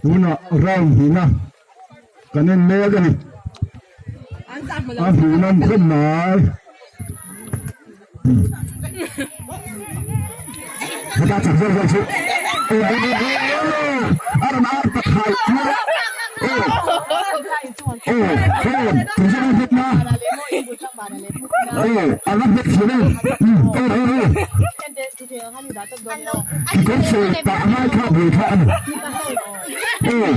Tunah round hnihna kan en mek a ni. A hmuhnawm khawp mai. Heta chak zawk zawk chu. A rawn ar ta khai tir a. Aw aw tun zawk hmet na. Aw a la hmet thin e. Aw aw aw. Kekawr sawi tah ngai kha bul kha a ni. Aw.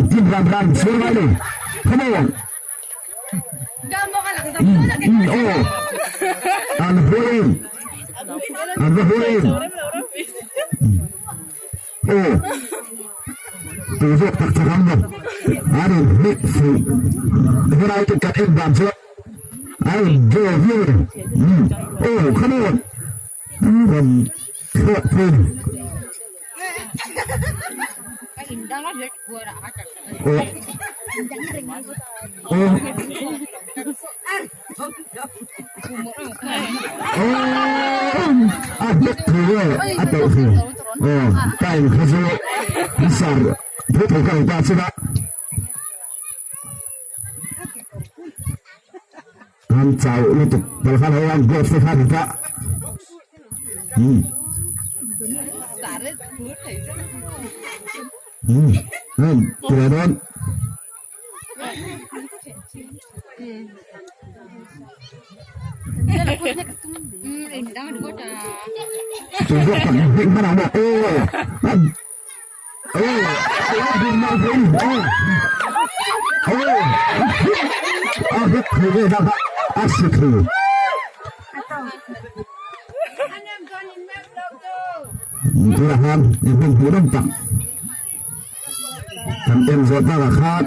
Tin ran ran chhur ngai lo. Come on. Aw. An hawi em. An va hawi em. Aw. Tu zawk tak chak ang maw. An in hnek fuh. Helai te kan en dan chuan a in draw viau a ni. Aw come on. An rawn thlawk thung. Aw. Aw. A hnek thu nge a tawh thu aw time kha chu sar thu thu kha ta chuna an chau lutuk bal khan hei an gloves te khan ta um um um tira dawn Tunah khan i hmun hmuh nawm tak kan en zawh takah khan.